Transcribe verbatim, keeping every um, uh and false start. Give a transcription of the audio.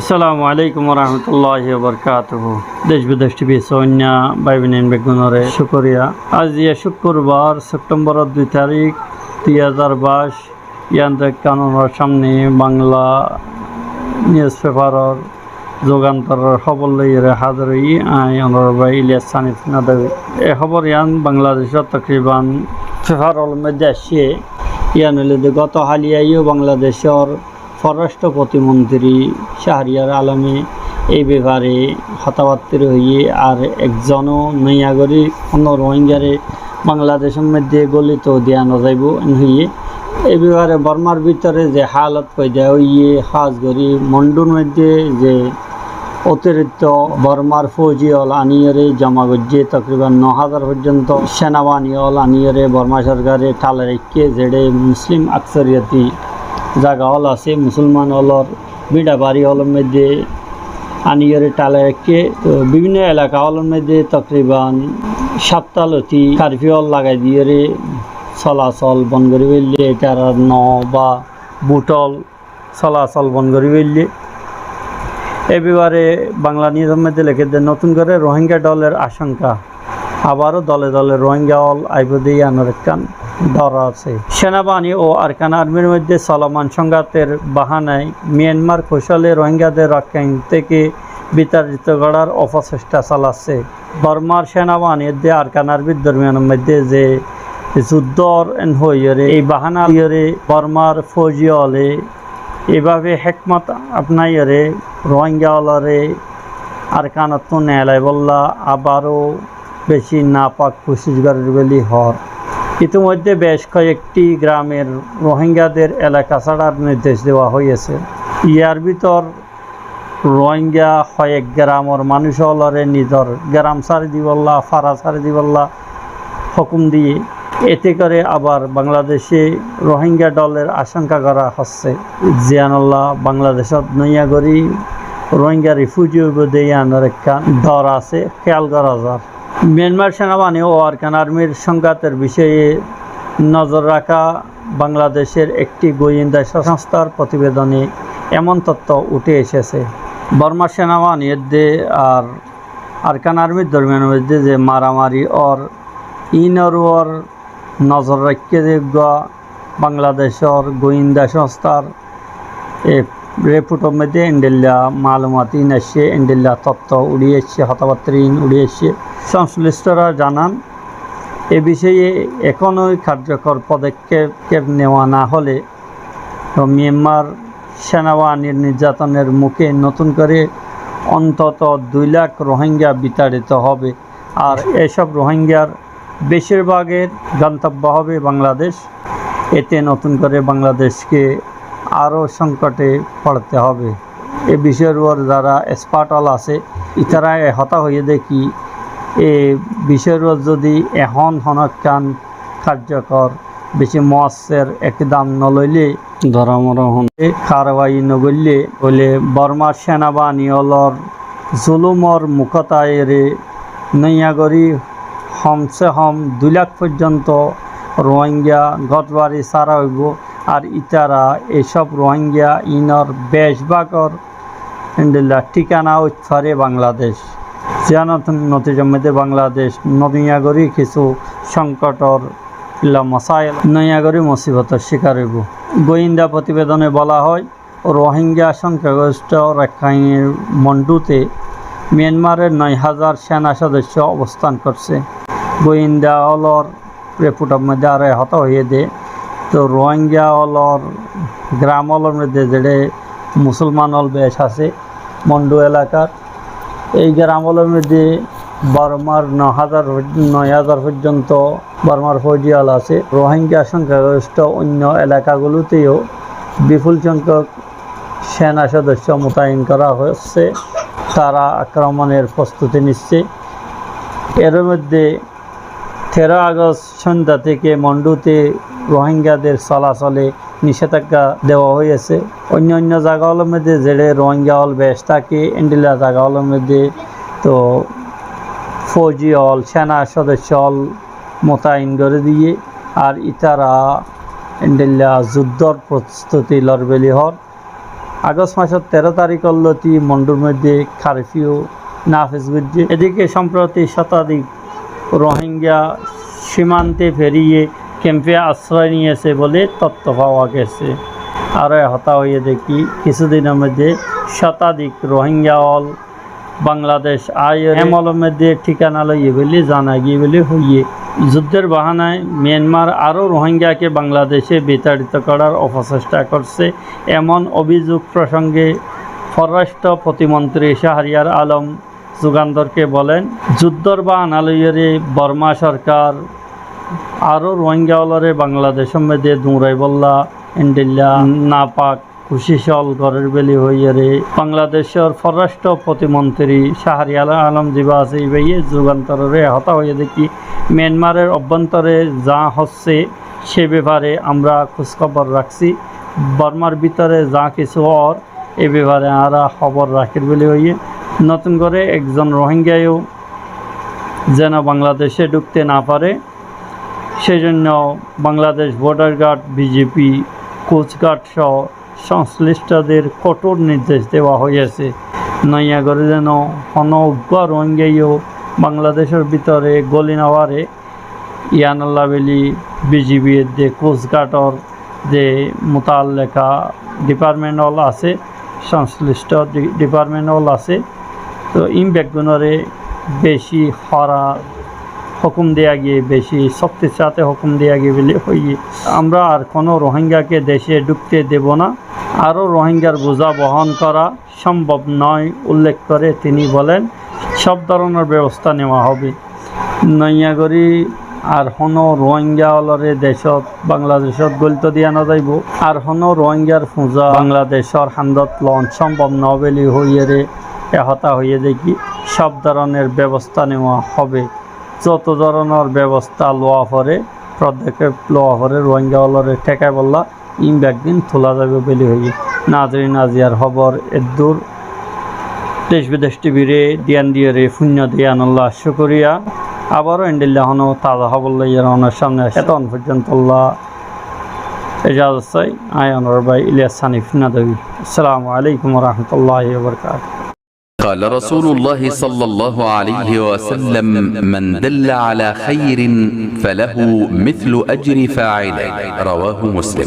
Assalamu alaikum warahmatulláhi wabarakátuhu. Dec bidec T V sóinna bái boin beggúnore cúkuriya. Aijja cúkkurbar, Septemboror dui tarík, dui házar bais. Yián de ekkán onórar sámne Bangla niusfefaror zugantoror hóbor loiyóre házir óiyi añí onórar bái Ilyas Hanif Nadwi. E hóbor yián Bangladecór tokriban fefar ólor moiddé aiccé. Yián óilde goto háliya yó Bangladecór forrastro protimontirí Shahriyar Alome ei befare hotábattári hoiyé, ar ekzonó noiya gorí honó Rohingyare Bangladecór moiddé gólito diya nozaibóu en hoiyé. Ei befare Bormar bútore ze hálot foida óiye, hás gorí Mondhúr moiddé ze otirikto Bormar fóuji ól aníyore zoma goijjé, tokriban no házar foijjonto senabahini ól aníyore Borma sorkare thalai raikké, zeçé muslim aksoriyoti zaga ól asé, musolman ólor bíça bari ólor moiddé aníyore thalai raikké. Toh bibinno elaka ólor moiddé tokriban sapta loti karfiu ól lagai diyóre solasol bon gorí féille, itarar no ba bút ól solasol bon gorí féille. E befare Bangla Niusor moiddé lekédde, notún gorí Rohingya dholor acánka, abaró dole dole Rohingya ól aibóu de yiánor ekkán dor asé. Senabahini ó Arkan Armir moiddé soloman sónggator bahanai Miyanmar koucóle Rohingyader Rakkain téke bitarito gorár ofocesta solassé. Bormar senabahini edde Arkan Armir dormiyanor moiddé ze zuddó en hoiyóre, ei bahana loiyóre Bormar fóuji óle ei báfe hékmot apnaiyóre Rohingya ólore Arkanottú neelaibolla abaró beci napak kucíc gorér buli hoór. Itimoiddé bec koyekti gramor Rohingyader elaka sáçar nirdec dewa óiyese. Yar bútor Rohingya hoyek gramor manúic ólore nizor gram sári dibolla, fara sári dibolla hókum diyé. Ete gorí abar Bangladece Rohingya dholor acánka gorá hossé. Ziyánolla Bangladecót noiya gorí Rohingya rifuji óibou de yiánor ekkán dor asé, kéyal gorá zar. Miyanmar senabahini ó Arkan Armir sónggator bicóye nozor raká Bangladecór ekti goyinda sónstár protibedone emon tottó uçé esésé. Bormar senabahini edde ar Arkan Armir dormiyanor moiddé ze maramari ór, iínor uore nozor raikké ze eggúa Bangladecór goyinda sónstár e reportor moiddé endilla malumati iín aiccé, endilla tottó uçí aiccé, hotábattári iín uçí aiccé. Songslishtara zanan, e bicóye ehóno karjokor podokkep newa na óile Miyanmar senabahinir nirjatonor muke notún gorí ontoto dui lak Rohingya bitarito óibo. Ar esob Rohingyar becir bagor gontobbo óibo Bangladec. Ete notún gorí Bangladecke aró sóngkote foçte óibo. E bicóyor uore zara expert ól asé, itará e hotá hoiyé de ki, e bicóyor uore zodi ehón honó ekkán karjokor beci muasser ekdam noloile, doramora hon e karwai nogoille óile Bormar senabahini ólor zulumor mukót aiyóre noiya gorí hom se hom dui lak foijjonto Rohingya górbari sára óibo. Ar itará esob Rohingya iínor bec bagor endilla thíkana óit fare Bangladec. Ziyánor notijar moiddé Bangladec noiya gorí kissú sóngkotor illa masail, noiya gorí musibotor cíkar óibo. Goyinda protibedone bola hoó, Rohingya sóngkhagorishtho Rakkainor Mondhúte Miyanmaror noi házar sena sodosso obostán goijjé. Goyinda ólor reportor moiddé aró e hotá hoiyé de, toh Rohingya ólor gram ólor moiddé zeçé musolman ól bec asé Mondhú elakar, ei gram ólor moiddé Bormar no házar, noi házar foijjonto Bormar fóuji ól asé. Rohingya sóngkhagorishtho oinno elakagulóte yó biful sóngkhok sena sodosso mutayin gorá hoiyé, tará akromonor prostuti niccé. Eror moiddé teró Agost sóinda téke Mondhúte Rohingyador solasole nicéthajja dewa óiyese. Oinno oinno zaga ólor moiddé zeçé Rohingya ól bec táke, endilla zaga ólor moiddé toh fóuji ól, sena sodosso ól mutayin gorí diyé, ar itará endilla zuddór prostuti loór buli hoór. August মাসের তেরো তারিখর লতি মন্ডুর মধ্যে কারফিউ নাফিজ করছে। এদিকে সম্প্রতি শতাধিক রোহিঙ্গা সীমান্তে পেরিয়ে ক্যাম্পে আশ্রয় নিয়েছে বলে তথ্য পাওয়া গেছে। আরও এ হতা হইয়ে দেখি, কিছুদিনের মধ্যে শতাধিক রোহিঙ্গা অল বাংলাদেশ আইয়ে এমলর মধ্যে ঠিকানা লইয়ে বলে জানা গিয়ে বলে হইয়ে। যুদ্ধের বাহানায় মিয়ানমার আরও রোহিঙ্গাকে বাংলাদেশে বিতাড়িত করার অপচেষ্টা করছে, এমন অভিযোগ প্রসঙ্গে পররাষ্ট্র প্রতিমন্ত্রী শাহরিয়ার আলম যুগান্তরকে বলেন, যুদ্ধর বাহানা লইয়ারে বর্মা সরকার আরও রোহিঙ্গা অকলরে বাংলাদেশর মধ্যে দৌড়াইবল্লা এন্ডিল্লা নাপাক কুশিশ অল করের বেলি হইয়ারে বাংলাদেশর পররাষ্ট্র প্রতিমন্ত্রী শাহরিয়ার আলম জিবা আছে ইবাইয়ে যুগান্তররে হতা হইয়া দেখি, মিয়ানমারের অভ্যন্তরে যা হচ্ছে সে ব্যাপারে আমরা খোঁজখবর রাখছি। বর্মার ভিতরে যা কিছু অর এ ব্যাপারে আমরা খবর রাখির বলে হইয়ে নতুন করে একজন রোহিঙ্গাও যেন বাংলাদেশে ঢুকতে না পারে, সেজন্য Bangladesh border guard, BGB, coast guard সহ সংশ্লিষ্টদের কঠোর নির্দেশ দেওয়া হয়েছে। নয়া করে যেন কোনো উগ্র রোহিঙ্গাও বাংলাদেশের ভিতরে গলি না পারে, ইয়ানাল্লা বেলি বিজিবি এর যে কোস্ট গার্ডর যে মোতালেকা ডিপার্টমেন্ট অল আছে, সংশ্লিষ্ট ডি-, ডিপার্টমেন্ট অল আছে, তো ইন বেগুনরে বেশি হরা হুকুম দেয়া গিয়ে, বেশি শক্তির সাথে হুকুম দেয়া গিয়ে বলে হইয়ে, আমরা আর কোনো রোহিঙ্গাকে দেশে ঢুকতে দেব না। আরও রোহিঙ্গার বোঝা বহন করা সম্ভব নয় উল্লেখ করে তিনি বলেন, সব ধরনের ব্যবস্থা নেওয়া হবে। নয়া করি আর হনো রোহিঙ্গা অলরে দেশত, বাংলাদেশত গলিত দিয়া না যাইব। আর হনো রোহিঙ্গার ফুঁজা বাংলাদেশর হান্দত লন সম্ভব না বেলি হইয়েরে এ হতা হইয়ে দেখি সব ধরনের ব্যবস্থা নেওয়া হবে। যত ধরনের ব্যবস্থা লওয়া পড়ে, পদক্ষেপ লওয়া পড়ে রোহিঙ্গা অলরে ঠেকাই বললা ইন বেগদিন তোলা যাবে বেলি হইয়ে। নাজরিন, আজিয়ার খবর এদ্দুর। দেশ বিদেশ টিভিরে দিয়ান দিয়রে ফুন্য দিয়ান আল্লাহ শুকরিয়া। আবারও এন্ডিল্লা হনো তাজা খবর লইয়ার ওনার সামনে আসে। এতক্ষণ পর্যন্ত আল্লাহ এজাজত চাই। আই ওনার ভাই ইলিয়াস হানিফ নাদবী। আসসালামু আলাইকুম ওয়া রাহমাতুল্লাহি ওয়া বারাকাতুহু। قال رسول الله صلى الله عليه وسلم: من دل على خير فله مثل أجر فاعله. رواه مسلم.